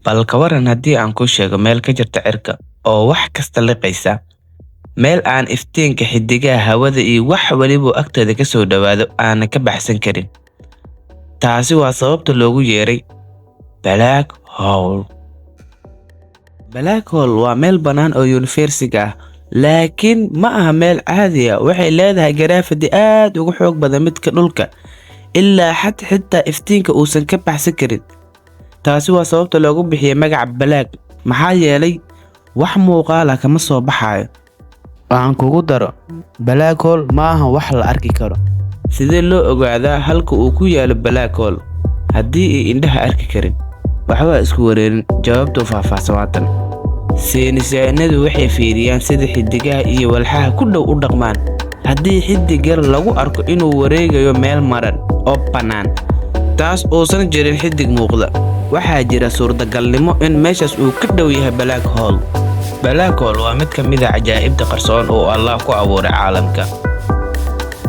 Bal ka waran haddii aan kuu sheego meel ka jirta cirka oo wax kasta liqaysa, meel aan iftiinka xiddigaha, hawada iyo wax waliba oo agteeda ka soo dhowaado aanan ka baxsan karin. Taasi waa sababta loogu yeeray Black Hole. Black Hole waa meel bannaan oo universiga ah, laakiin ma aha meel caadi ah. Waxay leedahay gravity aad uga xoog badan midka dhulka, ilaa xad xitaa iftiinka uusan ka baxsan karin. Taasi waa sababta loogu bixiyay magaca Black, maxaa yeelay wax muuqaal ah kama soo baxayo. Waxaan kugu daro, Black Hole ma aha wax la arki karo. Sidee loo ogaadaa halka uu ku yaalo Black Hole haddii ay indhaha arki karin? Waxba ha isku wareerin, jawaabtu faahfaahsan waa tan. Saynisyahanadu waxay fiiriyaan sida xiddigaha iyo walxaha ku dhow u dhaqmaan. Haddii xiddig yar lagu arko inuu wareegayo meel maran oo bannaan, taas uusan jirin xiddig muuqda, waxaa jira suurtagalnimo in meeshaas uu ka dhow yahay Black Hole. Black Hole waa mid ka mid ah cajaa'ibta qarsoon oo Allah ku abuuray caalamka.